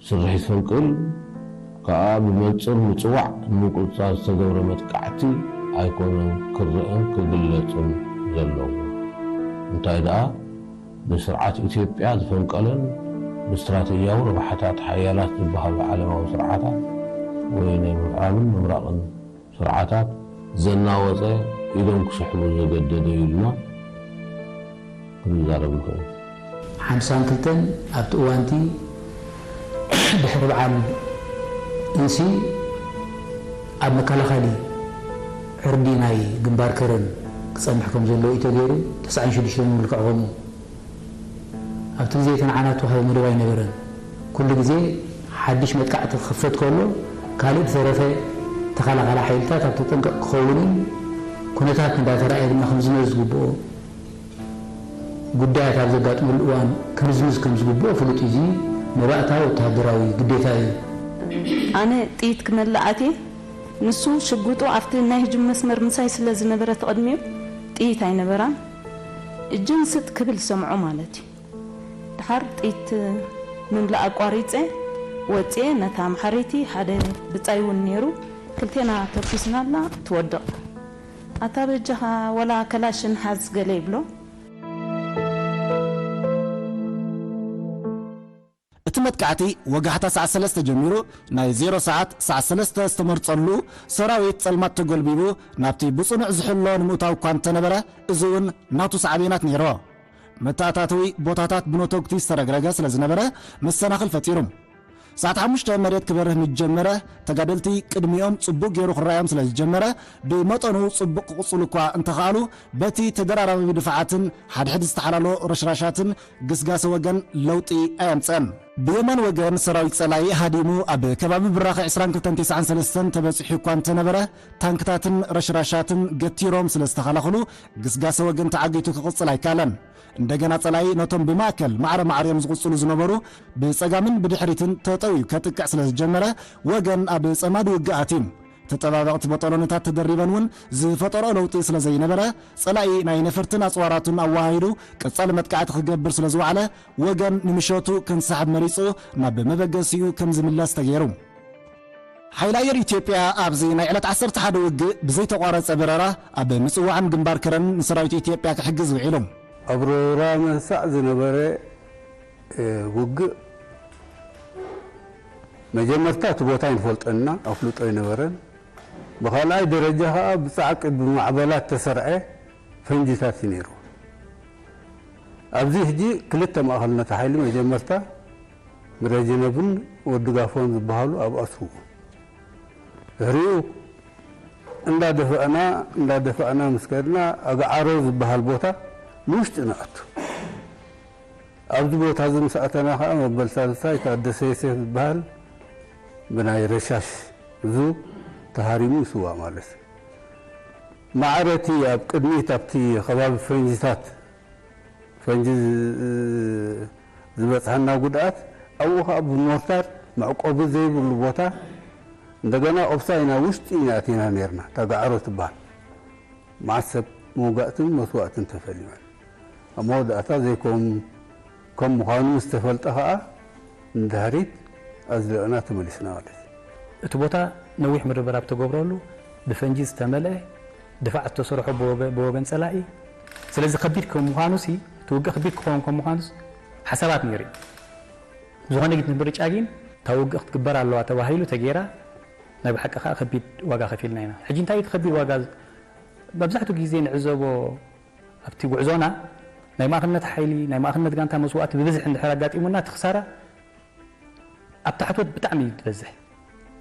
ስርሒት ፈንቅል ከኣ ብመንጽር ምጽዋዕ ንምቁጽጻር ዝተገብረ መጥቃዕቲ ኣይኮነን ክረኣን ክግለጽን ዘለዎ። እንታይ ደኣ፣ ብስርዓት ኢትዮጵያ ዝፈንቀለን ብስትራተጂያዊ ረብሓታት ሓያላት ዝበሃሉ ዓለማዊ ስርዓታት ወይ ናይ ምዕራብን ምብራቕን ስርዓታት ዘናወጸ ኢዶም ክስሕቡ ዘገደደ እዩ ኢልና ክንዛረብ ንኽእል። ሓምሳን ክልተን ኣብቲ እዋንቲ ድሕሪ በዓል እንሲ ኣብ መከላኸሊ ዕርዲ ናይ ግንባር ከረን ክጸንሕ ከም ዘለዎ እዩ ተገይሩ። ተስዓን ሽዱሽተን ምልክዕ ከምኡ። ኣብቲ ግዜ እቲ ንዓና ተዋህበ መደብ ኣይነበረን። ኩሉ ግዜ ሓድሽ መጥቃዕቲ ክኽፈት ከሎ ካልእ ዝተረፈ ተኸላኻሊ ሓይልታት ኣብ ተጠንቀቕ ክኸውንን ኩነታት እንዳተራእየ ድማ ክምዝመዝ ዝግብኦ ጉዳያት ኣብ ዘጋጥመሉ እዋን ክምዝምዝ ከም ዝግብኦ ፍሉጥ እዩ። እዚ መባእታዊ ወተሃደራዊ ግዴታ እዩ። ኣነ ጥይት ክመልእ ኣትየ፣ ንሱ ሽጉጡ ኣብቲ ናይ ህጅም መስመር ምሳይ ስለ ዝነበረ እቲ ቅድሚኡ ጥይት ኣይነበራን። እጅን ስጥ ክብል ሰምዖ ማለት እዩ። ድሓር ጥይት ምምላእ ኣቋሪጸ ወጽየ፣ ነታ መሓረይቲ ሓደ ብጻይ እውን ነይሩ፣ ክልቴና ተኩስናላ ትወድቕ። ኣታ በጃኻ ወላ ከላሽን ሓዝ ገለ ይብሎ። እቲ መጥቃዕቲ ወጋሕታ ሰዓት ሰለስተ ጀሚሩ ናይ ዜሮ ሰዓት ሰዓት ሰለስተ ዝተመርጸሉ ሰራዊት ጸልማት ተጎልቢቡ ናብቲ ብጽኑዕ ዝሕሎ ንምእታው እኳ እንተነበረ፣ እዚ እውን ናቱ ሳዕቤናት ነይርዎ። መተኣታተዊ ቦታታት ብነተጉቲ ዝተረግረገ ስለ ዝነበረ መሰናኽል ፈጢሩ። ሰዓት ሓሙሽተ መሬት ክበርህ ምስ ጀመረ፣ ተጋደልቲ ቅድሚኦም ጽቡቕ ገይሩ ክረኣዮም ስለ ዝጀመረ፣ ብመጠኑ ጽቡቕ ክቕጽሉ እኳ እንተኸኣሉ፣ በቲ ተደራራቢ ድፋዓትን ሓድሕድ ዝተሓላሎ ረሽራሻትን ግስጋሰ ወገን ለውጢ ኣየምጽአን። ብየማን ወገን ሰራዊት ጸላኢ ሃዲሙ ኣብ ከባቢ ብራኸ ዕስራን ክልተን ተስዓን ሰለስተን ተበጺሑ እኳ እንተነበረ፣ ታንክታትን ረሽራሻትን ገቲሮም ስለ ዝተኸላኸሉ፣ ግስጋሰ ወገን ተዓጊቱ ክቕጽል ኣይከኣለን። እንደገና ጸላኢ ነቶም ብማእከል ማዕረ ማዕሪኦም ዝቕጽሉ ዝነበሩ ብጸጋምን ብድሕሪትን ተጠውዩ ከጥቅዕ ስለ ዝጀመረ፣ ወገን ኣብ ጸማዲ ውግእ ኣትዩ። ተጠባበቕቲ በጠሎንታት ተደሪበን እውን ዝፈጠርኦ ለውጢ ስለ ዘይነበረ፣ ጸላኢ ናይ ነፈርትን ኣጽዋራቱን ኣወሃሂዱ ቀጻሊ መጥቃዕቲ ክገብር ስለ ዝወዓለ፣ ወገን ንምሸቱ ከንሰሕብ መሪጹ ናብ መበገሲኡ ከም ዝምለስ ተገይሩ። ሓይሊ ኣየር ኢትዮጵያ ኣብዚ ናይ ዕለት ዓሰርተ ሓደ ውግእ ብዘይተቋረጸ በረራ ኣብ ምጽዋዕን ግንባር ከረን ንሰራዊት ኢትዮጵያ ክሕግዝ ውዒሉ። ኣብ ሮራ መሳዕ ዝነበረ ውግእ መጀመርታ እቲ ቦታ ኣይንፈልጦን ኢና፣ ኣፍልጦ ኣይነበረን። ብኻልኣይ ደረጃ ኸኣ ብጻዕቂ ብማዕበላት ተሰርዐ ፈንጂታት እዩ ነይሩ። ኣብዚ ሕጂ ክልተ ማእኸል ነቲ ሓይሊ መጀመርታ ብረጅነብን ወዲ ጋፎን ዝበሃሉ ኣብኡ ኣስርዎ። ድሕሪኡ እንዳደፈእና እንዳደፈእና ምስ ከድና ኣግዓሮ ዝበሃል ቦታ ንውሽጢ ንኣቱ። ኣብዚ ቦታ እዚ ምስ ኣተና ከዓ መበል ሳልሳይ ታደሰ ዮሴፍ ዝበሃል ብናይ ረሻሽ እዙ ተሃሪሙ ይስዋእ ማለት እዩ። ማዕረ እቲ ኣብ ቅድሚት ኣብቲ ከባቢ ፈንጅታት ፈንጂ ዝበፅሐና ጉድኣት ኣብኡ ከዓ ብሞርታር መዕቆቢ ዘይብሉ ቦታ እንደገና ኦብሳ ኢና ውሽጢ ኢና ኣቲና ነርና። ታጋዕሮ ትበሃል መዓት ሰብ መውጋእትን መስዋእትን ተፈሊመን ኣብ መወዳእታ ዘይከም ከም ምዃኑ ምስ ተፈልጠ ከዓ ንድሕሪት ኣዝለቕና ተመሊስና ማለት እዩ። እቲ ቦታ ነዊሕ ምርብራብ ተገብረሉ ብፈንጂ ዝተመልአ ድፋዕ ዝተሰርሖ ብወገን ፀላኢ ስለዚ ከቢድ ከም ምዃኑ ሲ እቲ ውግእ ከቢድ ክኸውን ከም ምዃኑ ሓሳባት ነይሩ እዩ። ብዝኾነ ግን ምርጫ ግን እታ ውግእ ክትግበር ኣለዋ ተባሂሉ ተገይራ ናይ ብሓቂ ከዓ ከቢድ ዋጋ ከፊልና ኢና። ሕጂ እንታይ እቲ ከቢድ ዋጋ መብዛሕትኡ ግዜ ንዕዘቦ ኣብቲ ጉዕዞና ናይ ማእኸልነት ሓይሊ ናይ ማእኸልነት ጋንታ መስዋእቲ ብብዝሒ እንድሕር ኣጋጢሙና እቲ ክሳራ ኣብ ታሕቶት ብጣዕሚ እዩ ዝበዝሕ።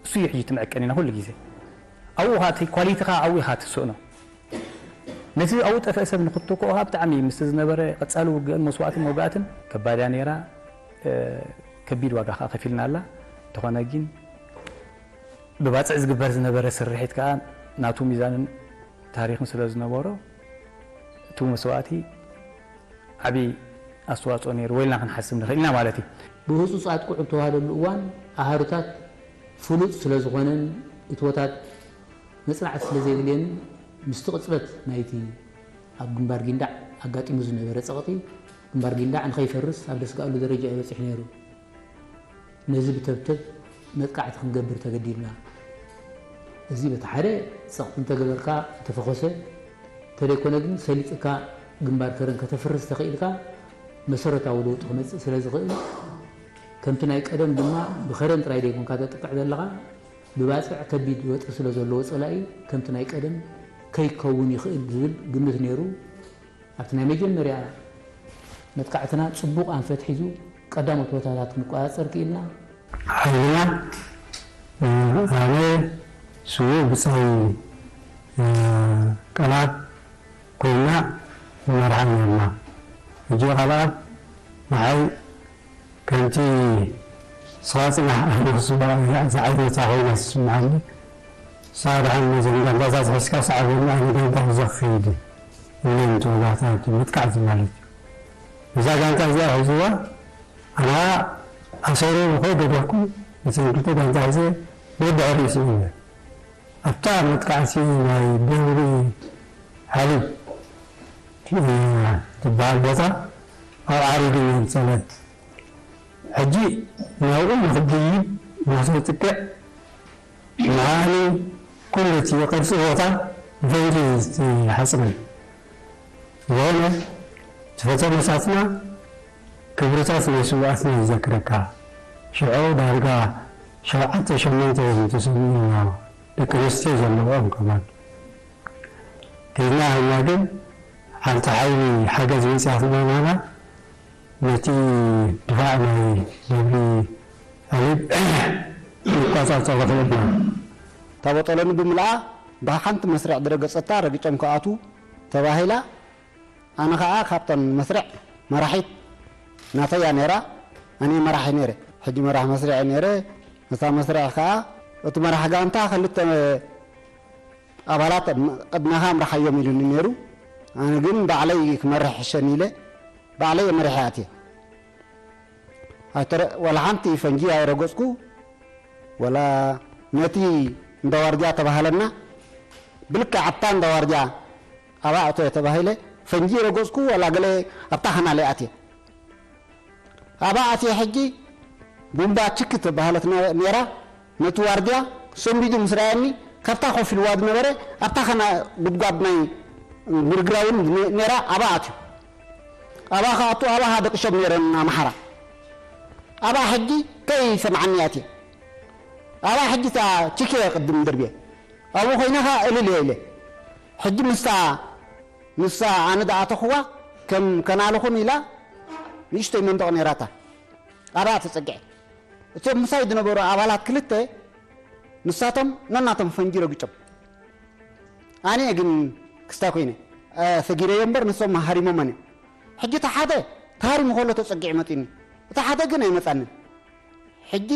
እሱ እዩ ሕጂ እቲ መዐቀኒና ኩሉ ግዜ ኣብኡ ኻ እቲ ኳሊቲ ኻ ኣብኡ ኢኻ ትስእኖ። ነቲ ኣብኡ ጠፍአ ሰብ ንክትተክኦ ኻ ብጣዕሚ ምስቲ ዝነበረ ቀፃሊ ውግእን መስዋእትን መውጋእትን ከባድ እያ ነይራ። ከቢድ ዋጋ ኸዓ ከፊልና ኣላ። እንተኾነ ግን ብባፅዕ ዝግበር ዝነበረ ስርሒት ከዓ ናቱ ሚዛንን ታሪኽን ስለ ዝነበሮ እቲ መስዋእቲ ዓብዪ ኣስተዋፅኦ ነይርዎ ኢልና ክንሓስብ ንኽእል ኢና ማለት እዩ። ብህፁፅ ኣጥቅዑ ብተዋህደሉ እዋን ኣሃዱታት ፍሉጥ ስለ ዝኾነን እትወታት መፅናዕቲ ስለ ዘይብልየንን ምስቲ ቅፅበት ናይቲ ኣብ ግንባር ጊንዳዕ ኣጋጢሙ ዝነበረ ፀቕጢ ግንባር ጊንዳዕ ንኸይፈርስ ኣብ ደስግኣሉ ደረጃ እዩ በፂሑ ነይሩ። ነዚ ብተብተብ መጥቃዕቲ ክንገብር ተገዲድና። እዚ በቲ ሓደ ጸቕጢ እንተገበርካ እንተፈኾሰ፣ እንተደይኮነ ግን ሰሊጥካ ግንባር ከረን ከተፍርስ ተኽኢልካ መሰረታዊ ለውጢ ክመጽእ ስለ ዝኽእል፣ ከምቲ ናይ ቀደም ድማ ብኸረን ጥራይ ደይኮንካ ተጥቅዕ ዘለኻ፣ ብባጽዕ ከቢድ ወጥሪ ስለ ዘለዎ ጸላኢ ከምቲ ናይ ቀደም ከይከውን ይኽእል ዝብል ግምት ነይሩ። ኣብቲ ናይ መጀመርያ መጥቃዕትና ጽቡቕ ኣንፈት ሒዙ ቀዳሞት ቦታታት ክንቆጻጸር ክኢልና። ሓይልና፣ እ፣ ኣነ፣ ስዉእ ብጻይ፣ እ፣ ቀላብ ኮይና ንመርሓ ነርና። ሕጂ ቀላብ ንዓይ ከምቲ ንስኻ ጽናሕ ኣነ ክስዋእ እያ ዝዓይነታ ኮይና ትስምዓኒ። ንስኻ ደሓን ነዘን ጋንታታት ሒዝካ ስዓበኒ፣ ኣነ ጋንታ ሒዘ ክኸይድ እየ። እለን ተወጋእታ መጥቃዕቲ ማለት እዩ። እዛ ጋንታ እዚኣ ሒዝዋ ኣና ኣሰሩ ብኸይ ገደፍኩ እተን ክልተ ጋንታ ሒዘ ወዲ ዕርዩ ስዒበ። ኣብታ መጥቃዕቲ ናይ ደብሪ ሓሊብ፣ እ፣ ትበሃል ቦታ ኣብ ዓሪዱ ነይሩ ጸለል። ሕጂ ናብኡ ንኽድይብ ንኽተጥቅዕ ንዓኒ ኩሉ እቲ ቅርጺ ቦታ ብፈንጂ ዝተሓጽረ። ዝኾነ፣ እቲ ፈተነታትና ክብርታት ናይ ስውኣትና ይዘክረካ። ሽዑ ዳርጋ ሸውዓተ ሸሞንተ እዮም ተሰሚዑና፣ ደቂ ኣንስትዮ ዘለዎም ከማን። ከይድና ሃልና ግን ሓንቲ ሓይሊ ሓገዝ መጺኣትና ማና ነቲ ድፋዕ ናይ ደብሪ ኣሊብ ይቆጻጸሩ ክእልና። እታ ቦጦሎኒ ብምልኣ ብሓንቲ መስርዕ ድረገጸታ ረጊጾም ክኣትዉ ተባሂላ። ኣነ ኸኣ ካብተን መስርዕ መራሒት ናተይ እያ ነይራ። ኣነ መራሒ ነይረ። ሕጂ መራሒ መስርዕ እየ ነይረ። ነታ መስርዕ ኸኣ እቲ መራሒ ጋንታ ክልተ ኣባላት ቅድመኻ ምርሓዮም ኢሉኒ ነይሩ። ኣነ ግን ባዕለይ ክመርሕ ሕሸኒ ኢለ ባዕለይ እየ መሪሐ ኣትየ። ኣይተረ-፣ ዋላ ሓንቲ ፈንጂ ኣይረገጽኩ፣ ዋላ ነቲ እንዳ ዋርድያ ተባሃለና፣ ብልክዕ ኣብታ እንዳ ዋርድያ ኣብኣ እቶ ተባሂለ፣ ፈንጂ ረገጽኩ፣ ዋላ ገለ ኣብታ ኸናለ ኣትየ። ኣብኣ ኣትየ ሕጂ፣ ቡምባ ችክ ተባሃለት ነ-፣ ነይራ፣ ነቲ ዋርድያ ሰንቢዱ ምስ ረኣየኒ፣ ካብታ ኮፍ ኢልዋ ዝነበረ፣ ኣብታ ኸና ጉድጓድ ናይ ምርግራውን ነ-፣ ነይራ፣ ኣብኣ ኣትዩ። ኣብኣ ክኣቱ፣ ኣብኣ ደቂሶም ነይሮም ኣምሓራ። ኣብኣ ሕጂ ከይሰምዓኒ ኣትየ። ኣብኣ ሕጂ እታ ቺኬ ቅድም ደርብየ። ኣብኡ ኮይነ ኸኣ እልል እየ ኢለ። ሕጂ ምስታ፣ ንሳ ኣነ ዝኣተኽዋ ከም ከናልኹም ኢላ ንእሽተይ መንደቕ ነይራታ። ኣብኣ ተጸጊዐ። እቶም ምሳይ ዝነበሩ ኣባላት ክልተ ንሳቶም ነናቶም ፈንጂ ረጊጾም። ኣነ ግን ክስታይ ኮይነ፣ እ፣ ሰጊረዮ እምበር ንሶም ሃሪሞም ኣነ። ሕጂ እቲ ሓደ ተሃሪሙ ከሎ ተጸጊዑ መጺኒ። እቲ ሓደ ግን ኣይመጻንን። ሕጂ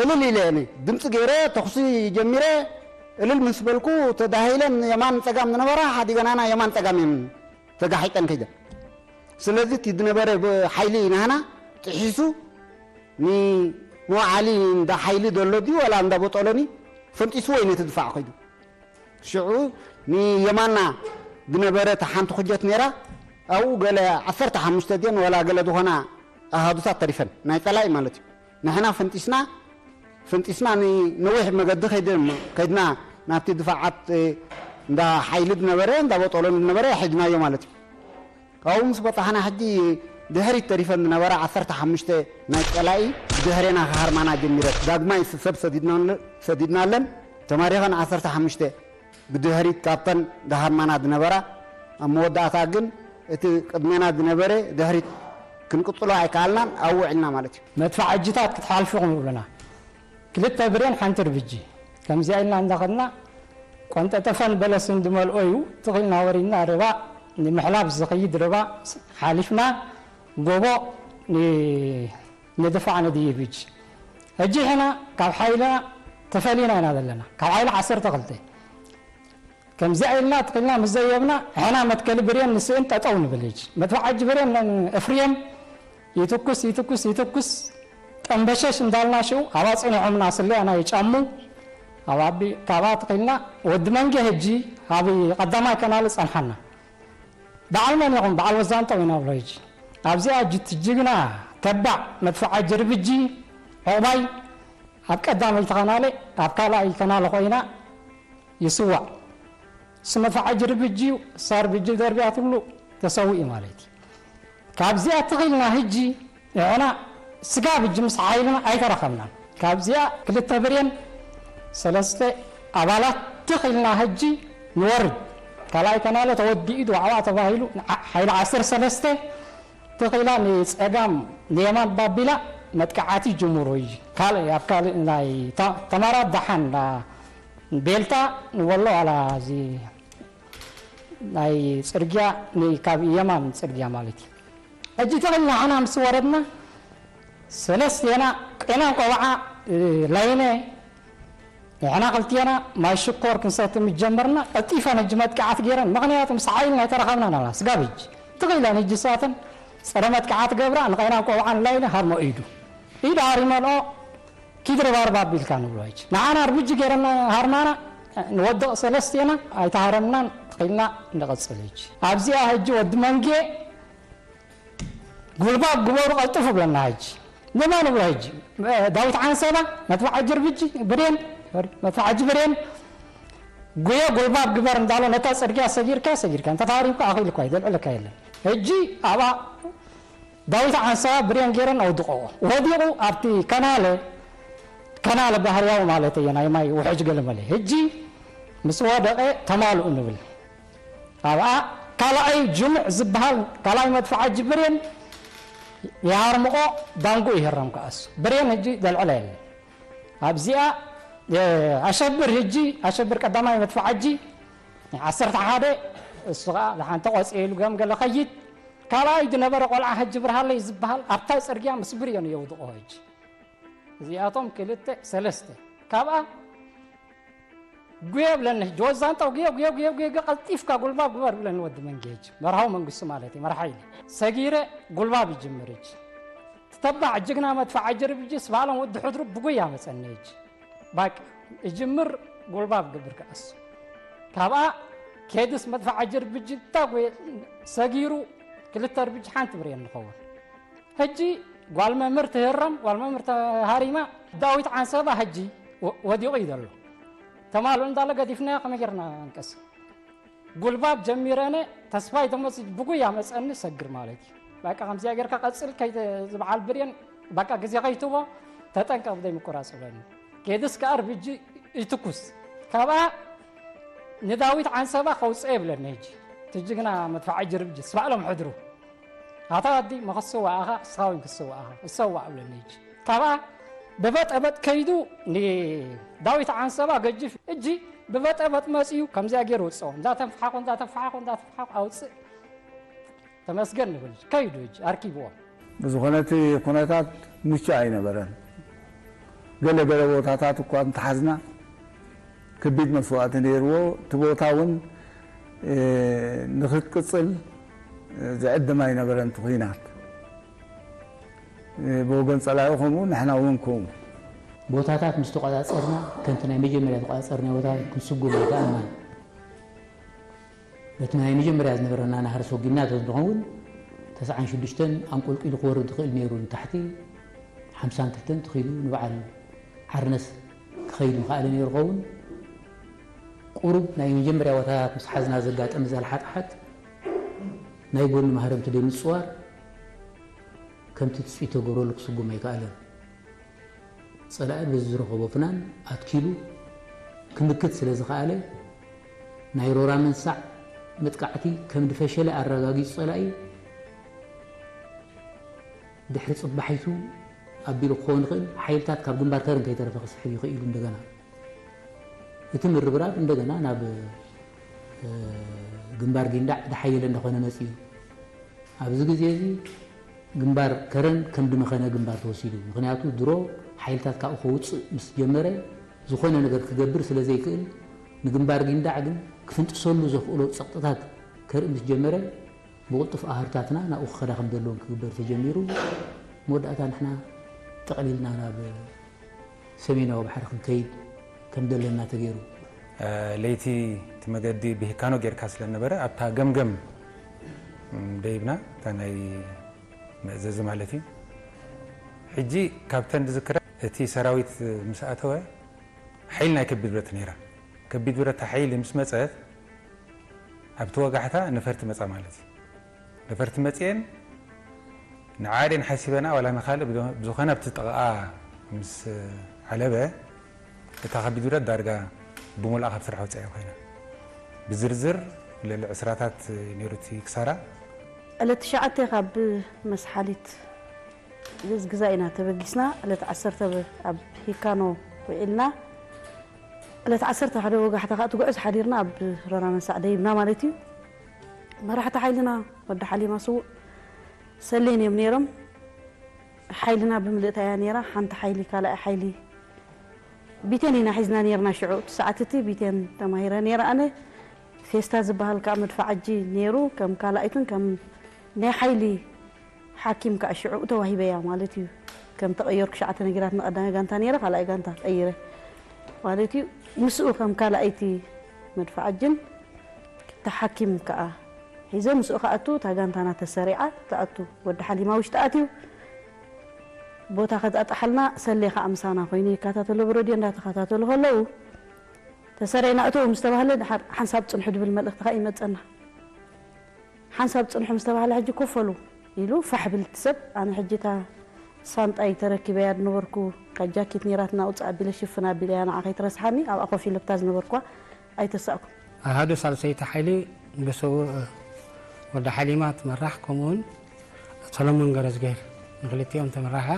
እልል ኢለ ኣነ ድምጺ ገይረ ተኹሲ ጀሚረ እልል ምስ በልኩ ተዳሂለን የማን ጸጋም ዝነበራ ሓዲገናና የማን ጸጋም እየን ተጋሒጠን ከይደን። ስለዚ እቲ ዝነበረ ብ-፣ ሓይሊ ናህና ጥሒሱ ንመውዓሊ እንዳ ሓይሊ ዘሎ ድዩ ዋላ እንዳ ቦጦሎኒ ፈንጢስዎ እዩ ነቲ ድፋዕ ከይዱ። ሽዑ ንየማና ዝነበረት ሓንቲ ኩጀት ነይራ፣ ኣብኡ ገለ ዓሰርተ ሓሙሽተ ድየን ዋላ ገለ ዝኾና ኣሃዱታት ተሪፈን፣ ናይ ጸላኢ ማለት እዩ። ንሕና ፈንጢስና፣ ፈንጢስና ንነዊሕ መገዲ ከይደ-፣ ከይድና ናብቲ ድፋዓት፣ እ፣ እንዳ ሓይሊ ዝነበረ፣ እንዳ ቦጦሎኒ ዝነበረ ሒዝናዮ ማለት እዩ። ካብኡ ምስ በጻሕና ሕጂ ድሕሪት ተሪፈን ዝነበራ ዓሰርተ ሓሙሽተ ናይ ጸላኢ ብድሕሬና ክሃርማና ጀሚረን። ዳግማይ ሰብ ሰዲድናለ-፣ ሰዲድናለን ተማሪኸን ዓሰርተ ሓሙሽተ ብድሕሪት ካብተን ዝሃርማና ዝነበራ። ኣብ መወዳእታ ግን እቲ ቅድሜና ዝነበረ ድሕሪት ክንቅጽሎ ኣይከኣልናን፣ ኣብኡ ውዒልና ማለት እዩ። መድፋዕ ሕጅታት ክትሓልፉ ኢኹም ይብሉና። ክልተ ብሬን ሓንቲ ርብጂ። ከምዚኣ ኢልና እንዳኸድና ቆንጠጠፈን በለስን ዝመልኦ እዩ። ትኽ ኢልና ወሪድና ርባ ንምሕላፍ ዝኸይድ ርባ ሓሊፍና ጎቦ ን-፣ ንድፋዕ ንድይብ። ሕጂ፣ ሕጂ ሕና ካብ ሓይልና ተፈሊና ኢና ዘለና። ካብ ሓይሊ ዓሰርተ ክልተ። ከምዚኣ ኢልና ትኽልና ምስ ዘየብና፣ ሕና መትከሊ ብሬን ንስእን ጠጠው ንብል። ሕጂ መድፍዓ ሕጂ ብሬን እፍርየም ይትኩስ፣ ይትኩስ፣ ይትኩስ፣ ጠንበሸሽ እንዳልና ሽው ኣብኣ ጸኒሖምና ስለያና ይጫሙ። ኣብ ኣቢ-፣ ካብኣ ትኽልና ወዲ መንጌ ሕጂ ኣብ ቀዳማይ ከናል ጸንሓና። በዓል መን ኢኹም? በዓል ወዛንጠው ኢና ብሎ ሕጂ። ኣብዚኣ ጅ-፣ ጅግና ተባዕ መድፍዓ ጅርብጂ ዑቕባይ ኣብ ቀዳመይቲ ከናለ ኣብ ካልኣይ ከናለ ኮይና ይስዋእ። እሱ መድፍዓ ጅርብጂ እዩ፣ ሳር ብጂ ደርቢያ ትብሉ ተሰዊኡ ማለት እዩ። ካብዚኣ ትኽልና ህጂ ንሕና ስጋ ብጂ ምስ ሓይልና ኣይተረኸብናን። ካብዚኣ ክልተ ብሬን ሰለስተ ኣባላት ትኽልና ህጂ ንወርድ። ካልኣይ ከናለ ተወዲኡ ድዋዕዋ ተባሂሉ ሓይሊ ዓሰርተ ሰለስተ ትኽላ ንጸጋም ንየማን ባቢላ መጥቃዓቲ ጅምሩ እዩ። ካልእ ኣብ ካልእ ናይ ተ- ተማራት ደሓን ና- ቤልታ ንወሎ ኣላ እዚ ናይ ጽርግያ ን- ካብ የማን ጽርግያ ማለት እዩ። ሕጂ ትኽልና ሓና ምስ ወረድና ሰለስቴና ቄና ቆብዓ እ፣ ላይነ ንሕና ክልቴና ማይ ሽኮር ክንሰቲ ምጀመርና ቀልጢፈን ሕጂ መጥቃዓት ገይረን። ምኽንያቱ ምስ ሓይልና ኣይተረኸብናን ኣላ ስጋብ ሕጂ ትኽኢለን። ሕጂ ሳተን ጸረ መጥቃዓት ገብራ ንቐይናን ቆብዓን ላይነ ሃርሞ ኢዱ ኢዱ ሃሪመንኦ ኪድ ርባርባ ኣቢልካ ንብሎ ሕጂ ንዓና ርብጂ ገይረና ሃርማና ንወድቕ ሰለስቴና ኣይተሃረምናን ትኽኢልና ንቐጽል። ሕጂ ኣብዚኣ ሕጂ ወዲ መንጌ ጉልባብ ግበሩ ቀልጥፉ ብለና። ሕጂ ንመን ብሎ? ሕጂ ዳዊት ዓንሰባ መድፍዓ ጅርብጂ ብሬን መድፍዓ ጅ ብሬን ጉየ ጉልባብ ግበር እንዳሎ ነታ ጽርግያ ሰጊርካ ሰጊርካ እንተ ታሪምካ ኣኺልኳ ይደልዕለካ የለን። ሕጂ ኣብኣ ዳዊት ዓንሰባ ብሬን ገይረን ኣውድቆ ወዲቑ ኣብቲ ከናለ ከናለ ባህርያዊ ማለት እየ ናይ ማይ ውሕጅ ገለመለ። ሕጂ ምስ ወደቐ ተማልኡ ንብል። ኣብኣ ካልኣይ ጅሙዕ ዝበሃል ካልኣይ መድፍዓ ሕጂ ብሬን ይሃርምቆ ዳንጉ ይህረም ከኣሱ ብሬን ሕጂ ደልዕለ የለ ኣብዚኣ ኣሸብር ሕጂ ኣሸብር ቀዳማይ መድፍዓ ሕጂ ዓሰርተ ሓደ እሱ ከዓ ዝሓንተ ቆፅ ኢሉ ገምገለ ኸይድ ካልኣይ ዝነበረ ቆልዓ ሕጂ ብርሃለይ ዝበሃል ኣብታ ፅርግያ ምስ ብሬኑ የውድቆ ሕጂ እዚኣቶም ክልተ ሰለስተ ካብኣ ጉየ ብለኒ ሕጂ ወዛንጣው ጉየ ጉየ ጉየ ጉየ ጉየ ቀልጢፍካ ጉልባብ ግበር ብለኒ ወዲ መንጌ ሕጂ መርሃዊ መንግስቱ ማለት እዩ መርሓ ኢለ ሰጊረ ጉልባብ ይጅምር ሕጂ ትተባዕ ጅግና መድፋዕ ኣጀርብ ሕጂ ስባሎም ወዲ ሕድሩ ብጉያ መፀኒ ሕጂ ባቅ ይጅምር ጉልባብ ግብር ከኣሱ ካብኣ ኬድስ መድፋዕ ኣጀርብ ሕጂ እንታ ጉየ ሰጊሩ ክልተ ርብጂ ሓንቲ ብሬን ንኸውን ሕጂ ጓል መምህር ትህረም ጓል መምህር ተሃሪማ ዳዊት ዓንሰባ ሕጂ ወዲቑ እዩ ዘሎ ተማልኡ እንዳለ ገዲፍናዮ ከመይ ጌርና ንቀስ ጉልባብ ጀሚረነ ተስፋይ ተመስጅ ብጉያ መፀኒ ሰግር ማለት እዩ በቃ ከምዚኣ ጌርካ ቀፅል ከይዝበዓል ብሬን በቃ ግዜ ከይትቦ ተጠንቀቕ ብደይ ምቁራፅ ብለኒ ኬድስ ከኣ ርብጂ ይትኩስ ካብኣ ንዳዊት ዓንሰባ ከውፅአ ይብለኒ ሕጂ ትጅግና መድፋዕ ጅርብጂ ስባዕሎም ሕድሩ ኣታ ኣዲ መኸስዋ ኣኻ እስኻ እውን ክስዋ ኣኻ እሰዋ እብለኒ እጂ ካብኣ ብበጠበጥ ከይዱ ንዳዊት ዓንሰባ ገጅፍ እጂ ብበጠበጥ መፅዩ ከምዚኣ ገይሩ ውፅኦ እንዳተንፍሓኾ እንዳተንፍሓኾ እንዳተንፍሓኾ ኣውፅእ ተመስገን ንብል ከይዱ እጂ ኣርኪብዎ ብዝኾነ እቲ ኩነታት ምቹእ ኣይነበረን ገለ ገለ ቦታታት እኳ እንተሓዝና ከቢድ መስዋእቲ ነይርዎ እቲ ቦታ እውን ንክትቅፅል ዝዕድም ኣይነበረን እቲ ኩናት ብወገን ፀላኢ ከምኡ ንሕና እውን ከምኡ ቦታታት ምስ ተቋፃፀርና ከምቲ ናይ መጀመርያ ተቋፃፀርና ቦታታት ክንስጉም ኣይከኣልናን በቲ ናይ መጀመርያ ዝነበረና ናህሪ ሰጒምና ተዝንኸውን ተስዓን ሽዱሽተን ኣንቆልቂሉ ክወርድ ይኽእል ነይሩ ንታሕቲ ሓምሳን ክልተን ተኺሉ ንበዓል ሓርነስ ክኸይድ ምኽኣለ ነይሩ ኸውን ቁሩብ ናይ መጀመርያ ቦታታት ምስ ሓዝና ዘጋጠመ ዛልሓጥሓጥ ናይ ጎኒ ማህረምቲ ደይ ምፅዋር ከምቲ ትፅቢት ተገብረሉ ክስጉም ኣይከኣለን ፀላኢ በዚ ዝረኸቦ ፍናን ኣትኪሉ ክምክት ስለ ዝኸኣለ ናይ ሮራ መንሳዕ መጥቃዕቲ ከም ድፈሸለ ኣረጋጊጹ ጸላኢ ድሕሪ ጽባሒቱ ኣቢሉ ክኸውን ይኽእል ሓይልታት ካብ ግንባር ከረን ከይተረፈ ክስሕብ ይኽእል እዩ እንደገና እቲ ምርብራብ እንደገና ናብ ግንባር ጊንዳዕ ድሓየለ እንዳኾነ መጺኡ ኣብዚ ግዜ እዚ ግንባር ከረን ከም ድመኸነ ግንባር ተወሲዱ። ምኽንያቱ ድሮ ሓይልታት ካብኡ ከውፅእ ምስ ጀመረ ዝኾነ ነገር ክገብር ስለ ዘይክእል ንግንባር ጊንዳዕ ግን ክፍንጥሰሉ ዘኽእሎ ፀቕጥታት ከርኢ ምስ ጀመረ ብቕልጡፍ ኣሃዱታትና ናብኡ ክኸዳ ከም ዘለዎም ክግበር ተጀሚሩ። መወዳእታ ንሕና ጠቕሊልና ናብ ሰሜናዊ ባሕሪ ክንከይድ ከም ዘለና ተገይሩ። ለይቲ እቲ መገዲ ብሂካኖ ጌርካ ስለ ነበረ ኣብታ ገምገም ደይብና እታ ናይ መእዘዚ ማለት እዩ ሕጂ ካብተን ዝዝክረ እቲ ሰራዊት ምስ ኣተወ ሓይሊ ናይ ከቢድ ብረት ነይራ። ከቢድ ብረት ሓይሊ ምስ መጸት ኣብቲ ወጋሕታ ነፈርቲ መጻ ማለት እዩ። ነፈርቲ መጽኤን ንዓዴን ሓሲበና ዋላ ንኻልእ ብዶ- ብዝኾነ ኣብቲ ጥቕኣ ምስ ዓለበ እታ ከቢድ ብረት ዳርጋ ብሙሉኣ ካብ ስራሕ ወጻኢ ኮይና። ብዝርዝር ልዕሊ ዕስራታት ነይሩ እቲ ክሳራ። ዕለት ትሽዓተ ካብ መስሓሊት ገዝግዛ ኢና ተበጊስና። ዕለት ዓሰርተ ኣብ ሂካኖ ውዒልና። ዕለት ዓሰርተ ሓደ ወጋሕታ ከዓ ትጉዕዝ ሓዲርና ኣብ ሮራ መሳዕ ደይብና ማለት እዩ። መራሕቲ ሓይልና ወዲ ሓሊማ ስዉእ ሰሌን እዮም ነይሮም። ሓይልና ብምልእታ እያ ነይራ። ሓንቲ ሓይሊ ካልኣይ ሓይሊ ቢተን ኢና ሒዝና ነይርና። ሽዑ እቲ ሰዓት እቲ ቢተን ተማሂረ ነይረ ኣነ። ፌስታ ዝበሃል ከዓ መድፋዓጂ ነይሩ። ከም ካልኣይትን ከም ናይ ሓይሊ ሓኪም ከዓ ሽዑ ተዋሂበያ ማለት እዩ። ከም ተቐየርኩ ሸዓተ ነጊራት ንቐዳማይ ጋንታ ነይረ፣ ካልኣይ ጋንታ ቀይረ ማለት እዩ። ምስኡ ከም ካልኣይቲ መድፋዓጅን ክልተ ሓኪም ከዓ ሒዘ ምስኡ ክኣቱ እታ ጋንታና ተሰሪዓ ትኣቱ። ወዲ ሓሊማ ውሽጢ ኣትዩ ቦታ ከጣጣሓልና ሰሌ ከዓ ምሳና ኮይኑ ይከታተሎ ብረድዮ እንዳተኸታተሉ ከለዉ ተሰሪዕና እተው ምስ ተባህለ ድሓር ሓንሳብ ፅንሑ ድብል መልእኽቲ ከዓ ይመፀና። ሓንሳብ ፅንሑ ምስ ተባህለ ሕጂ ኮፈሉ ኢሉ ፋሕ ብል እቲ ሰብ። ኣነ ሕጂ እታ ሳንጣይ ተረኪበያ ዝነበርኩ እታ ጃኬት ነይራትና ውፅእ ኣቢለ ሽፍን ኣቢለያ ንዓ ከይትረስሓኒ ኣብኣ ኮፍ ኢለ ብታ ዝነበርኳ ኣይተሳእኩን። ኣሃዱ ሳልሰይቲ ሓይሊ ብስዉእ ወዲ ሓሊማ ትመራሕ፣ ከምኡውን ሰለሞን ገረዝግሄር ንክልቲኦም ተመራሓ።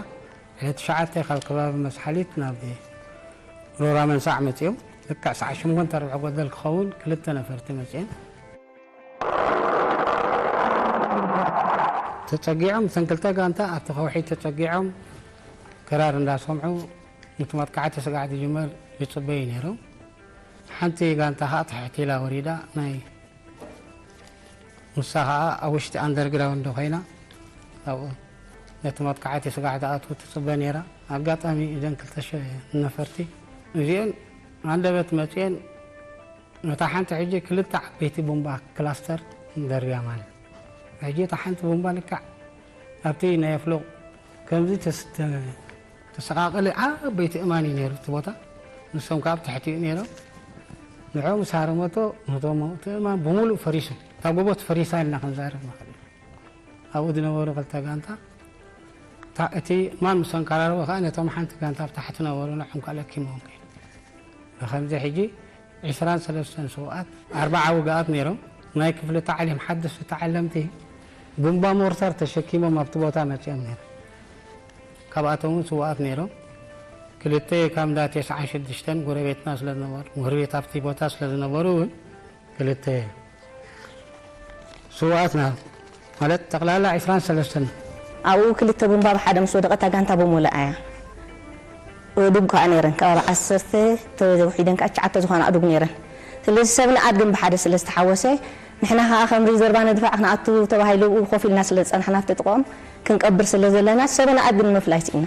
ዕለት ትሽዓተ ካብ ከባቢ መስሓሊት ናብ ሮራ መንሳዕ መፂኦም። ልክዕ ሰዓት ሸሞንተ ርብዒ ጎደል ክኸውን ክልተ ነፈርቲ መፂኦም። ተፀጊዖም እተን ክልተ ጋንታ ኣብቲ ከውሒ ተፀጊዖም ክራር እንዳሰምዑ ነቲ መጥቃዕቲ ስጋዕ ዝጅመር ይፅበዩ ነይሮም። ሓንቲ ጋንታ ከዓ ትሕት ኢላ ወሪዳ ናይ ንሳ ኸዓ ኣብ ውሽጢ ኣንደርግራውንድ ኮይና ኣብኡ ነቲ መጥቃዕቲ ስጋዕ ትኣትዉ ትፅበ ነይራ። ኣጋጣሚ እዘን ክልተ ሸ- ነፈርቲ እዚአን ኣንደበት መፅአን ነታ ሓንቲ ሕጂ ክልተ ዓበይቲ ቡምባ ክላስተር ደርብያ ማለት ሕጂ እታ ሓንቲ ቡምባ ልክዕ ኣብቲ ናይ ኣፍሎቕ ከምዚ ተስ- ተ- ተሰቓቐለ ዓበይቲ እማን እዩ ነይሩ እቲ ቦታ። ንሶም ካብ ትሕቲኡ ነይሮም። ንዕኡ ምስ ሃረመቶ ነቶም እቲ እማን ብምሉእ ፈሪሱ እታ ጎቦ ፈሪሳ ኢልና ክንዛረብ ንኽእል ኢና። ኣብኡ ዝነበሩ ክልተ ጋንታ እታ- እቲ እማን ምስ ኣንቀራረቦ ከዓ ነቶም ሓንቲ ጋንታ ኣብ ታሕቲ ነበሩ ንዖም ከዓ ለኪሞም ከይዱ። ብኸምዚ ሕጂ ዒስራን ሰለስተን ስውኣት ኣርባዓ ውግኣት ነይሮም። ናይ ክፍሊ ታዕሊም ሓደስቲ ተዓለምቲ ቡምባ ሞርታር ተሸኪሞም ኣብቲ ቦታ መፂኦም ነይሮም። ካብኣቶም እውን ስውኣት ነይሮም። ክልተ ካብ እንዳ ተስዓን ሽዱሽተን ጎረቤትና ስለ ዝነበሩ ጎረቤት ኣብቲ ቦታ ስለ ዝነበሩ እውን ክልተ ስውኣትና ማለት ጠቕላላ ዒስራን ሰለስተን። ኣብኡ ክልተ ቡምባ ብሓደ ምስ ወደቐ እታ ጋንታ ብምሉኣ እያ። ዱብ ከዓ ነይረን ከባቢ ዓሰርተ ተውሒደን ከዓ ትሽዓተ ዝኾና ኣእዱግ ነይረን። ስለዚ ሰብ ንኣድግን ብሓደ ስለ ዝተሓወሰ ንሕና ከዓ ከም ሪዘርቫ ንድፋዕ ክንኣቱ ተባሂሉ ብኡ ኮፍ ኢልና ስለ ዝፀናሕና ኣብቲ ጥቕኦም ክንቀብር ስለ ዘለና ሰብ ንኣድግን ምፍላይ ስኢና።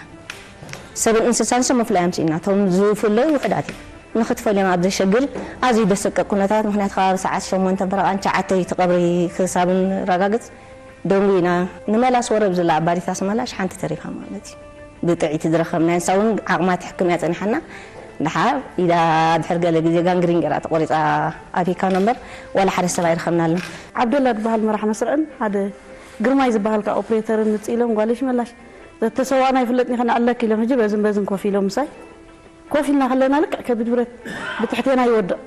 ሰብን እንስሳን ሰብ ምፍላይ እዮም ስኢና። እቶም ዝፍለዩ ውሑዳት እዮም። ንኽትፈልዮም ኣብ ዘሸግር ኣዝዩ ዘሰቅቕ ኩነታት ምኽንያት ከባቢ ሰዓት ሸሞንተ ፈረቓን ትሽዓተ እቲ ቀብሪ ክሳብ ንረጋግፅ ደንጉይና ንመላስ ወረብ ዝላ ኣባዲታስ መላሽ ሓንቲ ተሪፋ ማለት እዩ። ብጥዒት ዝረኸብና ንሳ እውን ዓቕማ ትሕክም እያ ጸኒሓና። ድሓር ኢዳ ድሕር ገለ ግዜ ጋንግሪን ገይራ ተቆሪጻ ኣቲካ ነበር ዋላ ሓደ ሰብ ኣይረኸብናልን። ዓብደላ ዝበሃል መራሕ መስርዕን ሓደ ግርማይ ዝበሃል ከዓ ኦፕሬተርን ምጽእ ኢሎም ጓል ሽመላሽ ዘተሰዋእና ይፍለጥኒ ከነዕለክ ኢሎም ሕጂ በዝን በዝን ኮፍ ኢሎም ምሳይ ኮፍ ኢልና ከለና ልክዕ ከቢድ ብረት ብትሕቴና ይወድቕ።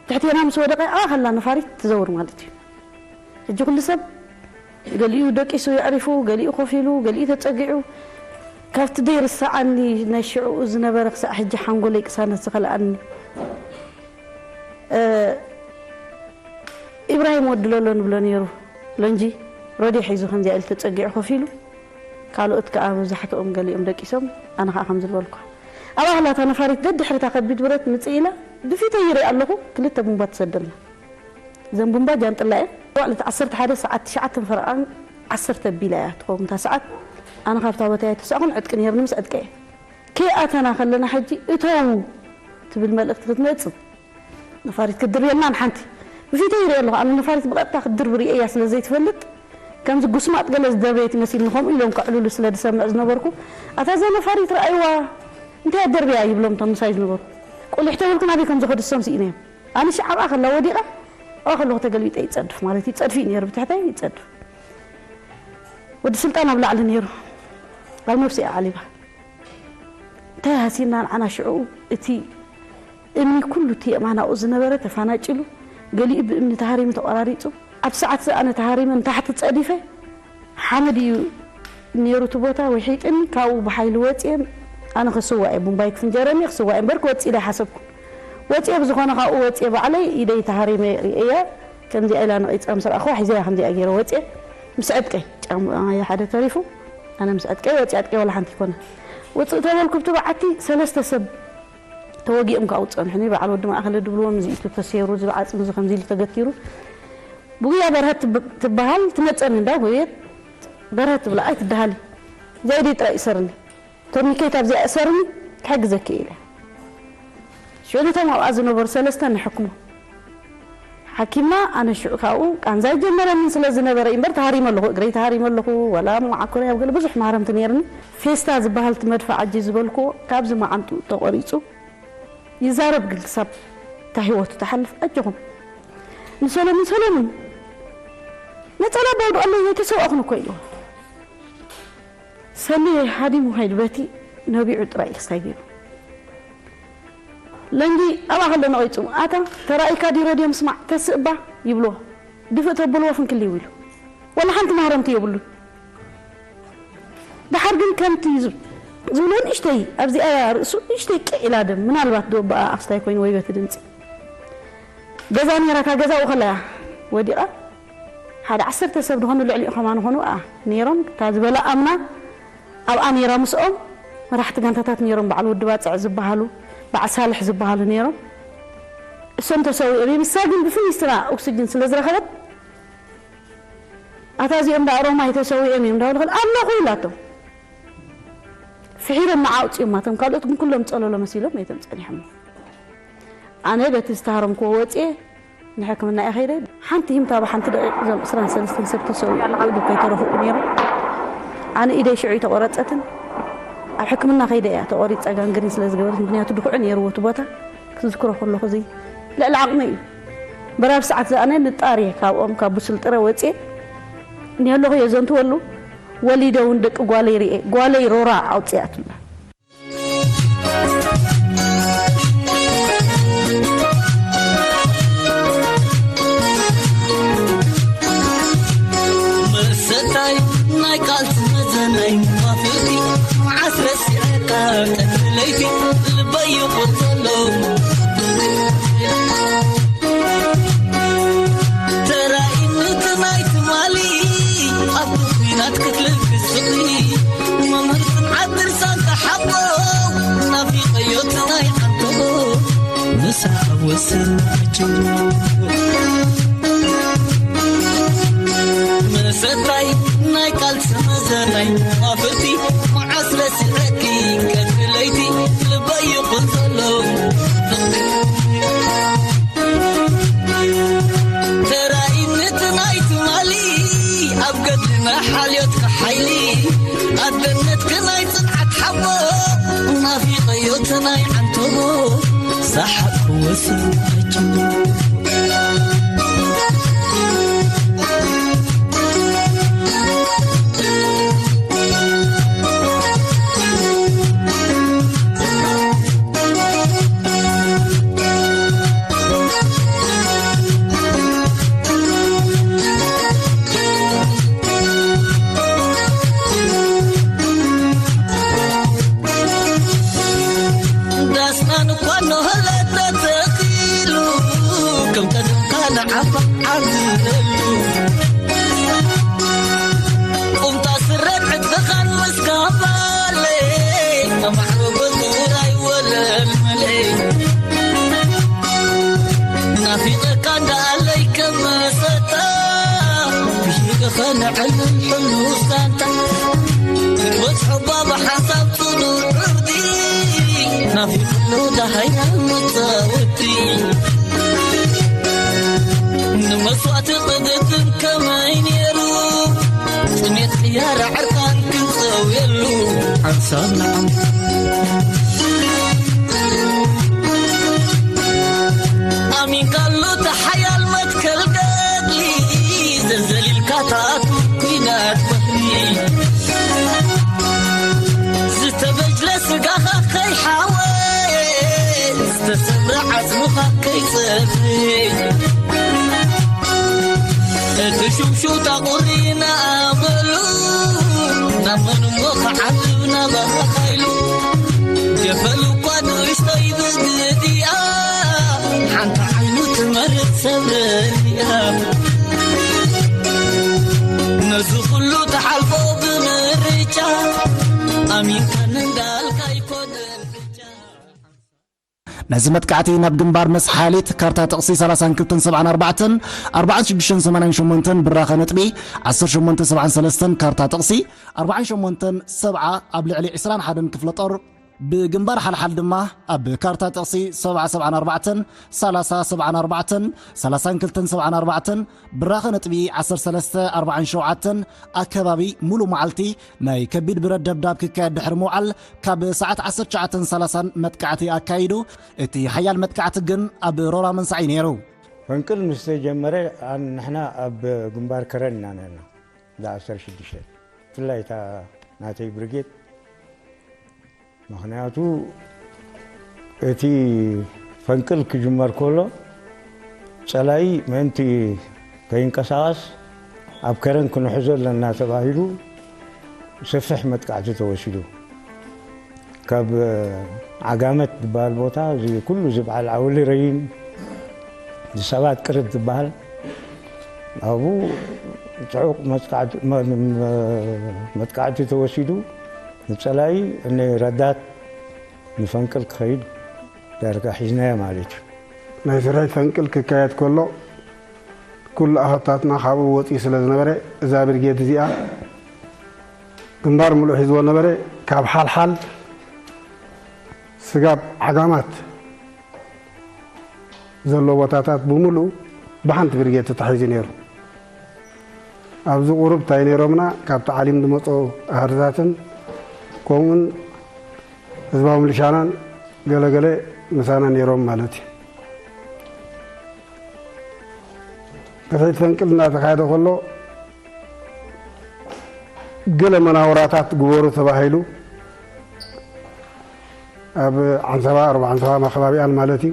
ትሕቴና ምስ ወደቐ ኣብኣ ከላ ነፋሪት ትዘውር ማለት እዩ። ሕጂ ኩሉ ሰብ ገሊኡ ደቂሱ የዕሪፉ፣ ገሊኡ ኮፍ ኢሉ፣ ገሊኡ ተጸጊዑ። ካብቲ ዘይርሰዓኒ ናይ ሽዕኡ ዝነበረ ክሳዕ ሕጂ ሓንጎለይ ቅሳነት ዝኸልኣኒ። እ፣ ኢብራሂም ወዲ ሎሎ ንብሎ ነይሩ። ሎንጂ ሮድዮ ሒዙ ከምዚኣ ኢሉ ተጸጊዑ ኮፍ ኢሉ። ካልኦት ከኣ መብዛሕትኦም ገሊኦም ደቂሶም፣ ኣነ ከኣ ከምዚ ዝበልኳ። ኣብኣ ከላ እታ ነፋሪት ደድሕሪ እታ ከቢድ ብረት ምጽእ ኢላ፣ ድፊተይ ይርኢ ኣለኹ፣ ክልተ ቡምባ ትሰደልና። እዘን ቡምባ ጃንጥላ እየን። ዋዕለት ዓሰርተ ሓደ ሰዓት ትሽዓተን ፈረቓን ዓሰርተ ኣቢላ እያ ትኸውን እታ ሰዓት። ኣነ ካብታ ቦታ ኣይተሳእኹን፣ ዕጥቂ ነይርኒ፣ ምስ ዕጥቂ እየ። ከይኣተና ከለና ሕጂ እተው ትብል መልእኽቲ ክትመጽእ፣ ነፋሪት ክትድርብየልና ንሓንቲ ብፊተይ ይርኢ ኣለኹ። ኣነ ነፋሪት ብቐጥታ ክትድርብ ርእየያ ስለ ዘይትፈልጥ፣ ከምዚ ጉስማጥ ገለ ዝደርበየት ይመስልኒ፣ ከምኡ ኢሎም ከዕልሉ ስለ ዝሰምዕ ዝነበርኩ፣ "ኣታ እዛ ነፋሪት ረኣይዋ፣ እንታይ ደርብያ?" ይብሎም እቶም ምሳይ ዝነበሩ። ቁሊሕ ተበልኩ ናበይ ከም ዝኸዱ እሶም ስኢነ እዮም። ኣነ ሽዓብኣ ከላ ወዲቐ፣ ኣብኣ ከለኹ ተገልቢጠ ይጸድፍ ማለት እዩ። ይጸድፍ እዩ ነይሩ፣ ብትሕተይ ይጸድፍ። ወዲ ስልጣን ኣብ ላዕሊ ነይሩ፣ ኣብ ነብሲ እያ ዓሊባ። እንታይ ሃሲና ንዓና ሽዑ፣ እቲ እምኒ ኩሉ እቲ የማናኡ ዝነበረ ተፋናጭሉ፣ ገሊኡ ብእምኒ ተሃሪሙ ተቖራሪጹ። ኣብ ሰዓት እዚ ኣነ ተሃሪመ ንታሕቲ ጸዲፈ፣ ሓመድ እዩ ነይሩ እቲ ቦታ፣ ውሒጥኒ፣ ካብኡ ብሓይሊ ወጽየ፣ ኣነ ክስዋእ እየ፣ ቡምባይ ክፍንጀረኒ እየ፣ ክስዋእ እየ እምበር ክወጽእ ኢለ ኣይሓሰብኩን። ወጽየ፣ ብዝኾነ ካብኡ ወጽየ፣ ባዕለይ ኢደይ ተሃሪመ ርእየ፣ ከምዚኣ ኢላ ነቒጻ ምስ ረኣኹዋ፣ ሒዘያ ከምዚኣ ገይረ ወጽየ፣ ምስ ዕጥቀይ፣ ጫማየ ሓደ ተሪፉ፣ ኣነ ምስ ዕጥቀይ ወጽየ፣ ዕጥቀይ ዋላ ሓንቲ ኣይኮነን። ውጽእ ተበልኩ፣ ኣብቲ በዓቲ ሰለስተ ሰብ ተወጊኦም ካብኡ ጸንሑኒ። በዓል ወዲ ማእከለ ድብልዎም፣ እዚ ኢቱ ተሰይሩ፣ እዚ ብዓጽሚ እዚ ከምዚ ኢሉ ተገቲሩ። ብጉያ በርሀት ትብ-፣ ትበሃል ትመጸኒ፣ እንዳ ጎየት በርሀት ትብላ፣ ኣይትደሃሊ። እዛ ኢደይ ጥራይ እሰርኒ። ቶርኒኬት ኣብዚኣ እሰርኒ፣ ክሕግዘኪ እየ ኢለ። ሽዑ ነቶም ኣብኣ ዝነበሩ ሰለስተ ንሕክሞ። ሓኪምና፣ ኣነ ሽዑ ካብኡ ቃንዛ ይጀመረኒ ስለ ዝነበረ እዩ እምበር፣ ተሃሪመ ኣለኹ፣ እግረይ ተሃሪመ ኣለኹ፣ ዋላ መዓኮረይ ኣብ ገለ ብዙሕ ማህረምቲ ነይርኒ። ፌስታ ዝበሃል እቲ መድፍዓ ኣጂ ዝበልክዎ፣ ካብዚ መዓንጥኡ ተቖሪጹ ይዛረብ ግን ክሳብ እታ ህይወቱ ትሓልፍ። ኣጆኹም ንሰለሙን፣ ሰለሙን ነጸላ ባውድቐለይ፣ ኣይተሰዋእኹን እኮ ኢልዎ። ሰኒ ሃዲሙ ከይዱ በቲ ነቢዑ ጥራይ ኢልስ እንታይ ገይሩ? ለንጊ ኣብኣ ከሎ ነቒጹ፣ "ኣታ ተራኢካ ድዩ ሬድዮ ምስማዕ? ተስእ እባ" ይብልዎ። ድፍእ ተብልዎ ፍንክል ይው ኢሉ። ወላ ሓንቲ ማህረምቲ የብሉን። ደሓር ግን ከምቲ ዝብ-፣ ዝብሎ ንእሽተይ ኣብዚኣ ርእሱ ንእሽተይ ቅዕ ኢላ ደም፣ ምናልባት ዶ ብኣ ኣፍስታይ ኮይኑ ወይ በቲ ድምጺ። ገዛ ነይራ፣ እታ ገዛ ኣብኡ ከላ እያ ወዲቓ። ሓደ ዓሰርተ ሰብ ዝኾኑ ልዕሊኡ ከማን ዝኾኑ ኣብኣ ነይሮም። እታ ዝበላ ኣምና ኣብኣ ነይራ ምስኦም። መራሕቲ ጋንታታት ነይሮም፣ በዓል ወዲ ባጽዕ ዝበሃሉ፣ በዓል ሳልሕ ዝበሃሉ ነይሮም። እሶም ተሰዊኦም እዮም። ንሳ ግን ብፍኒስትራ ኦክስጅን ስለ ዝረኸበት፣ "ኣታ እዚኦም ደኣ ሮማይ ተሰዊኦም እዮም" እንዳበሉ ከለ፣ "ኣለኹ" ኢላቶም። ፍሒሮም ንዓ ኣውጺኦማ። እቶም ካልኦት ግን ኩሎም ጸለሎ መሲሎም እዮም ጸኒሖም። ኣነ በቲ ዝተሃረምክዎ ወጽየ ንሕክምና እየ ከይደ። ሓንቲ ሂምታ ብሓንቲ ደቂቕ እዞም ዕስራን ሰለስተን ሰብ ተሰዊኦም፣ ኢዱ ከይተረፉ ነይሮም። ኣነ ኢደይ ሽዑ ኣይተቖረጸትን። ኣብ ሕክምና ከይደ እያ ተቖሪጻ፣ ጋንግሪን ስለ ዝገበረት፣ ምኽንያቱ ድኹዒ ነይርዎ እቲ ቦታ። ክዝክሮ ከለኹ እዚ ልዕሊ ዓቕመይ እዩ። በራብ ሰዓት ዝኣነ ንጣር እየ ካብኦም፣ ካብ ብሱል ጥረ ወጽየ እኒሀ ኣለኹ እየ ዘንትወሉ። ወሊደ እውን ደቂ ጓለይ ርኤ፣ ጓለይ ሮራ ኣውፅኣትላ። መሰታይ ናይ ቃልሲ መዘናይ መፋፍርቲ፣ መዓስ ረሲዐካ ቀትሪ ለይቲ ልበይ ይቑጸሎ። ተራኢነት ናይ ትማሊ ኣብቲ ኲናት ክትልግስ ዝኽሪ፣ መምህር ጽንዓት ድርሳን ተሓቦ ናፊቐዮ እቲ ናይ ዓንተቦ። ምሳሕ ወሰን ኣጆ። መሰታይ ናይ ቃልሲ መዘናይ መፋፍርቲ፣ መዓስ ረሲዐኪ ቀትሪ ለይቲ ልበይ ይኹን ዘሎ። ተራኢነት ናይ ትማሊ ኣብ ገድልና ሓልዮትካ ሓይሊ፣ ኣደነትካ ናይ ጽንዓት ሓቦ ናፊቐዮ እቲ ናይ ዓንተቦ። ሰሓቕ ክወስን ኣጆ። ዳስናን እኳ እንሆ ለተተኺሉ፣ ከም ቀደምካ ንዓኻ ዓብለሉ። ቁምጣ ስረን ዕጥቕኻን ምስ ካባለ፣ ተማዕሮ በዙር ኣይወለል መለይ። ናፊቐካ እንዳኣለይ ከም መሰታ፣ ብሂቅኸ ነዕልል ሕሉፍ ዛንታ። ክንበጽሖ ባባ ሓንሳብ ጽኑዕ ዕርዲ፣ ናፊቕሎ ደሃይና መጻወቲ። ንመስዋእቲ ቅድድም ከመይ ነይሩ፣ ሓንሳብ ንዓም ኣሚንካሉ ተሓያል መትከል ገድሊ ዘልዘሊልካ ታቱ ኲናት ባሕሪ ዝተበጅለ ስጋኻ ከይሓወ ዝተሰብረ ዓጽምኻ ከይጸፍሪ እቲ ሹምሹታ ቁሪ ንኣመሉ ናብ መን እሞ ክዓልብ ናባኻ ኢሉ ገፈሉ እኳ ንእሽቶይ ብግዲኣ ሓንቲ ዓይኑ ትመርጽ ሰብ ርኢኣ ነዚ ኩሉ ተሓልፎ ብምርጫ ኣሚንካኒ እንዳልካ ኣይኮነን ብጫ። ነዚ መጥቃዕቲ ናብ ግንባር ምስ ሓያሊት ካርታ ጥቕሲ ሰላሳን ክልተን ሰብዓን ኣርባዕተን ኣርባዓን ሽዱሽተን ሰማንያን ሸሞንተን ብራኸ ነጥቢ ዓሰርተ ሸሞንተ ሰብዓን ሰለስተን ካርታ ጥቕሲ ኣርባዓን ሸሞንተን ሰብዓ ኣብ ልዕሊ ዕስራን ሓደን ክፍለ ጦር ብግንባር ሓልሓል ድማ ኣብ ካርታ ጥቕሲ ሰብዓ ሰብዓን ኣርባዕተን ሰላሳ ሰብዓን ኣርባዕተን ሰላሳን ክልተን ሰብዓን ኣርባዕተን ብራኸ ነጥቢ ዓሰርተ ሰለስተ ኣርባዓን ሸውዓተን ኣከባቢ ሙሉ መዓልቲ ናይ ከቢድ ብረት ደብዳብ ክካየድ ድሕሪ ምውዓል ካብ ሰዓት ዓሰርተ ትሽዓተን ሰላሳን መጥቃዕቲ ኣካይዱ። እቲ ሓያል መጥቃዕቲ ግን ኣብ ሮራ መንሳዒ ነይሩ። ፈንቅል ምስ ተጀመረ ኣን-፣ ንሕና ኣብ ግንባር ከረን ኢና ነርና። እዛ ዓሰርተ ሽዱሽተ ብፍላይ እታ ናተይ ብርጌድ ምኽንያቱ እቲ ፈንቅል ክጅመር ከሎ ጸላኢ ምእንቲ ከይንቀሳቐስ ኣብ ከረን ክንሕዞ ኣለና ተባሂሉ ሰፊሕ መጥቃዕቲ ተወሲዱ። ካብ ዓጋመት ዝበሃል ቦታ እዚ ኩሉ እዚ በዓል ዓወሊ ረይን እዚ ሰባት ቅርብ ዝበሃል ኣብኡ ጽዑቕ መጥቃዕቲ መ-፣ መ-፣ መጥቃዕቲ ተወሲዱ። ንጸላኢ ንረዳት ንፈንቅል ክኸይድ ዳርጋ ሒዝናዮ ማለት እዩ። ናይ ስርሒት ፈንቅል ክካየድ ከሎ ኩሉ ኣሃታትና ካብኡ ወፂኡ ስለ ዝነበረ እዛ ብርጌድ እዚኣ ግንባር ሙሉእ ሒዝዎ ነበረ። ካብ ሓልሓል ስጋብ ዓጋማት ዘሎ ቦታታት ብምሉኡ ብሓንቲ ብርጌድ ተታሒዙ ነይሩ። ኣብዚ ቁሩብ እንታይ ነይሮምና፣ ካብ ታዕሊም ዝመፁ ኣሃዱታትን ከምኡውን ህዝባዊ ምልሻናን ገለገለ ምሳና ነይሮም ማለት እዩ። ድሕሪት ፈንቅል እናተኻየደ ከሎ ገለ መናውራታት ግበሩ ተባሂሉ ኣብ ዓንሰባ፣ ኣርባ ዓንሰባ ከባቢኣን ማለት እዩ።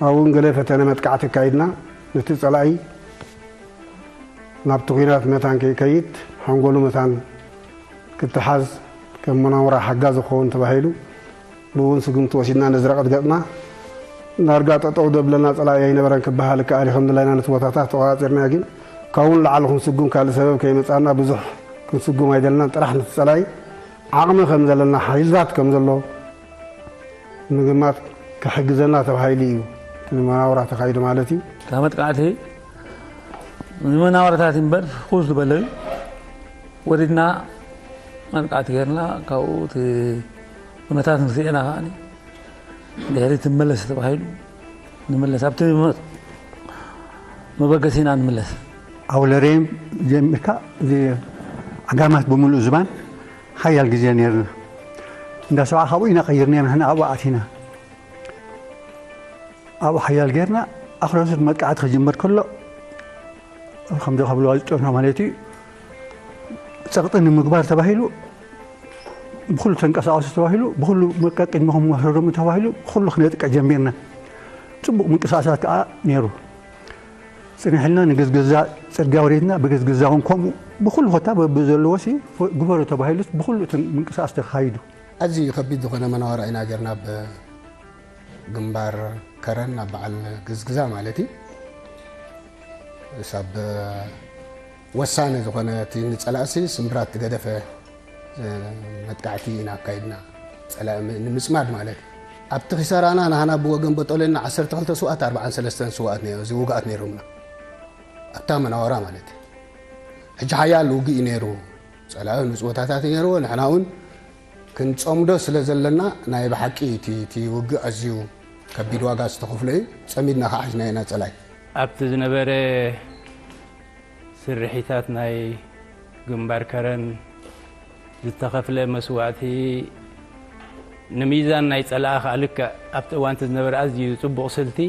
ኣብኡ እውን ገለ ፈተነ መጥቃዕቲ ኣካይድና፣ ነቲ ጸላኢ ናብቲ ኲናት መታን ከይከይድ ሓንጎሉ መታን ክተሓዝ ከም መናውራ ሓጋዚ ክኸውን ተባሂሉ ብእውን ስጉምቲ ወሲድና ነዚ ረቐት ገጥና። ዳርጋ ጠጠው ደብለና ጸላኢ ኣይነበረን ክበሃል ይከኣል እዩ። ከም ድላይና ነቲ ቦታታት ተቆጻጺርናዮ፣ ግን ካብኡ ንላዕሊ ክንስጉም ካልእ ሰበብ ከይመጻና ብዙሕ ክንስጉም ኣይደለናን። ጥራሕ ነቲ ጸላኢ ዓቕሚ ከም ዘለና፣ ሓይልታት ከም ዘሎ ንምግማት ክሕግዘና ተባሂሉ እዩ እቲ መናውራ ተኻይዱ ማለት እዩ። ካብ መጥቃዕቲ ንመናውራታት እምበር ፍኹስ ዝበለ እዩ። ወሪድና መጥቃዕቲ ጌርና፣ ካብኡ እቲ ኩነታት ምስ ርኤና ከኣ ድሕሪት ንመለስ ተባሂሉ፣ ንምለስ፣ ኣብቲ መ-፣ መበገሲና ንምለስ። ኣውለሬም ጀሚርካ እዚ ዓጋማት ብምሉእ ዝባን ሓያል ግዜ ነይርና። እንዳ ሰብዓ ካብኡ ኢና ቀይርናዮም፣ ንሕና ኣብኡ ኣቲና። ኣብኡ ሓያል ጌርና፣ ኣኽረሱት መጥቃዕቲ ክጅመር ከሎ፣ ከምዚ ከብልዋ ዝጠፍና ማለት እዩ፣ ጸቕጢ ንምግባር ተባሂሉ፣ ብኹሉ ተንቀሳቐሱ ተባሂሉ፣ ብኹሉ መቃ ቅድሚኹም ወሰዶም ተባሂሉ፣ ብኹሉ ክነጥቅዕ ጀሚርና። ጽቡቕ ምንቅስቓሳት ከኣ ነይሩ። ጽኒሕልና ንገዝገዛ ጽርግያ ወሪድና፣ ብገዝገዛ እውን ከምኡ፣ ብኹሉ ቦታ በብዘለዎ ሲ ግበሩ ተባሂሉስ ብኹሉ እቲ ምንቅስቓስ ተኻይዱ። ኣዝዩ ከቢድ ዝኾነ መናውራ ኢና ጌርና፣ ኣብ ግንባር ከረን፣ ኣብ በዓል ግዝግዛ ማለት እዩ። እሳብ ወሳኒ ዝኾነ እቲ ንጸላእሲ ስምብራት ዝገደፈ መጥቃዕቲ ኢና ኣካይድና፣ ጸላኢ ም-፣ ንምጽማድ ማለት እዩ። ኣብቲ ኪሳራና ናህና ብወገን በጦሌና ዓሰርተ ክልተ ስውኣት፣ ኣርባዓን ሰለስተን ስውኣት ነይሩ፣ እዚ ውግኣት ነይሮምና ኣብታ መናወራ ማለት እዩ። ሕጂ ሓያል ውግእ እዩ ነይሩ፣ ጸላኢ ንጹህ ቦታታት እዩ ነይርዎ። ንሕና እውን ክንጸምዶ ስለ ዘለና ናይ ብሓቂ እቲ፣ እቲ ውግእ ኣዝዩ ከቢድ ዋጋ ዝተኸፍሎ እዩ። ጸሚድና ከዓ ሒዝናዮ ኢና ጸላኢ። ኣብቲ ዝነበረ ስርሒታት ናይ ግንባር ከረን ዝተኸፍለ መስዋእቲ፣ ንሚዛን ናይ ጸላኢ ከኣ ልክዕ ኣብቲ እዋንቲ ዝነበረ ኣዝዩ ጽቡቕ ስልቲ፣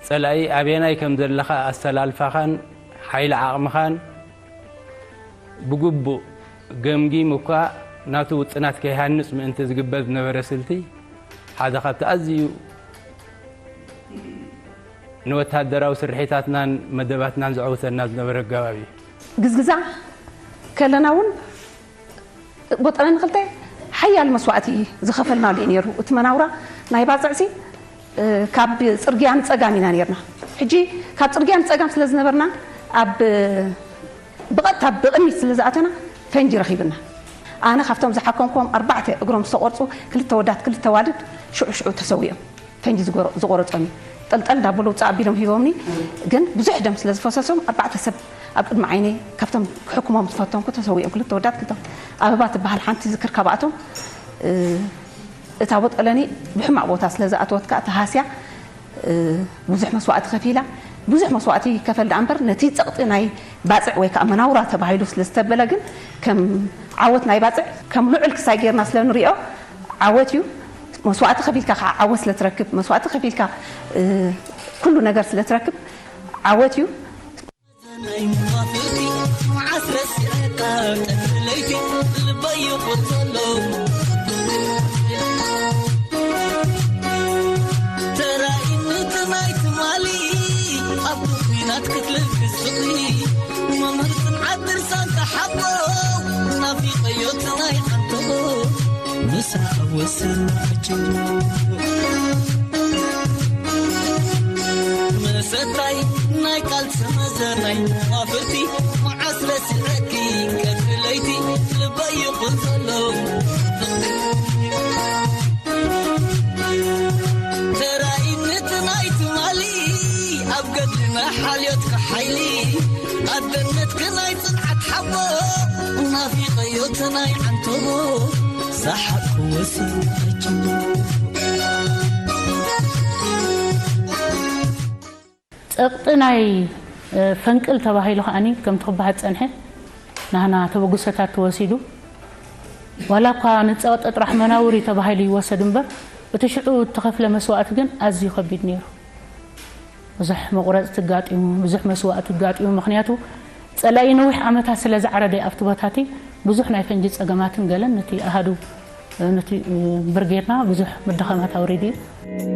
ጸላኢ ኣበየናይ ከም ዘለኻ ኣሰላልፋኻን ሓይሊ ዓቕምኻን ብግቡእ ገምጊሙ እኳ ናቱ ውጥናት ከይሃንጽ ምእንቲ ዝግበር ዝነበረ ስልቲ፣ ሓደ ካብቲ ኣዝዩ ንወተሃደራዊ ስርሒታትናን መደባትናን ዘዐውተና ዝነበረ ኣገባብ እዩ። ግዝግዛ ከለና እውን ቦጠነ ንክልተ ሓያል መስዋእቲ ዝኸፈልናሉ እዩ ነይሩ። እቲ መናውራ ናይ ባጽዕሲ፣ እ፣ ካብ ጽርግያ ንጸጋም ኢና ነይርና። ሕጂ ካብ ጽርግያ ንጸጋም ስለ ዝነበርና፣ ኣብ፣ ብቐጥታ ብቕድሚት ስለ ዝኣተና ፈንጂ ረኺብና። ኣነ ካብቶም ዝሓከምክዎም ኣርባዕተ እግሮም ዝተቖርጹ ክልተ ወዳት ክልተ ዋልድ ሽዑ ሽዑ ተሰዊኦም። ፈንጂ ዝጎረ-፣ ዝቆረጾም እዩ። ጠልጠል እንዳበሉ ውጻእ ኣቢሎም ሂቦምኒ። ግን ብዙሕ ደም ስለ ዝፈሰሶም ኣርባዕተ ሰብ ኣብ ቅድሚ ዓይነይ ካብቶም ክሕክሞም ዝፈተንኩ ተሰዊኦም። ክልተ ወዳት ክልተ ኣበባ ትበሃል ሓንቲ ዝክር ካብኣቶም፣ እ፣ እታ ቦጠለኒ ብሕማቕ ቦታ ስለ ዝኣተወት ከኣ ተሃስያ፣ እ፣ ብዙሕ መስዋእቲ ከፊላ። ብዙሕ መስዋእቲ ይከፈል ደኣ እምበር ነቲ ጸቕጢ ናይ ባጽዕ ወይ ከኣ መናውራ ተባሂሉ ስለ ዝተበለ ግን ከም ዓወት ናይ ባጽዕ ከም ልዑል ክሳይ ጌርና ስለ ንሪኦ ዓወት እዩ። መስዋእቲ ከፊልካ ከዓ ዓወት ስለ ትረክብ፣ መስዋእቲ ከፊልካ፣ እ፣ ኩሉ ነገር ስለ ትረክብ ዓወት እዩ። ናይ መዋፍርቲ መዓስ ረሲዐካ ቀትሪ ለይቲ ልበይ ይኹን ዘሎ። ተራኢነት ናይ ትማሊ ኣብቲ ኲናት ክትልግስ ዝኽሪ መምህር ጽንዓት ድርሳን ተሓቦ ናፊቐዮ እቲ ናይ ዓንተቦ ምሳሕ ወስን ዓጅቡ። መሰታይ ናይ ቃልሲ መዘናይ መዋፍርቲ መዓስ ረሲዐኪ ቀትሪ ለይቲ ልበይ ይኹን ዘሎ። ተራኢነት ናይ ትማሊ ኣብ ገድልና ሓልዮትካ ሓይሊ ኣደነትካ ናይ ጽንዓት ሓቦ ናፊቐዮ እቲ ናይ ዓንተቦ ሰሓቕ ክወስን ኣጅቡ። ጸቕጢ ናይ፣ እ፣ ፈንቅል ተባሂሉ ከኣኒ ከምቲ ክበሃል ዝጸንሐ ናህና ተበግሶታት ተወሲዱ። ዋላ እኳ ንጸቕጢ ጥራሕ መናውሪ ተባሂሉ ይወሰድ እምበር፣ እቲ ሽዑ እተኸፍለ መስዋእቲ ግን ኣዝዩ ከቢድ ነይሩ። ብዙሕ መቑረጽቲ ኣጋጢሙ፣ ብዙሕ መስዋእቲ ኣጋጢሙ። ምኽንያቱ ጸላኢ ነዊሕ ዓመታት ስለ ዝዓረደ ኣብቲ ቦታ እቲ ብዙሕ ናይ ፈንጂ ጸገማትን ገለን ነቲ ኣሃዱ፣ ነቲ ብርጌድና ብዙሕ ምድኻማት ኣውሪዱ እዩ።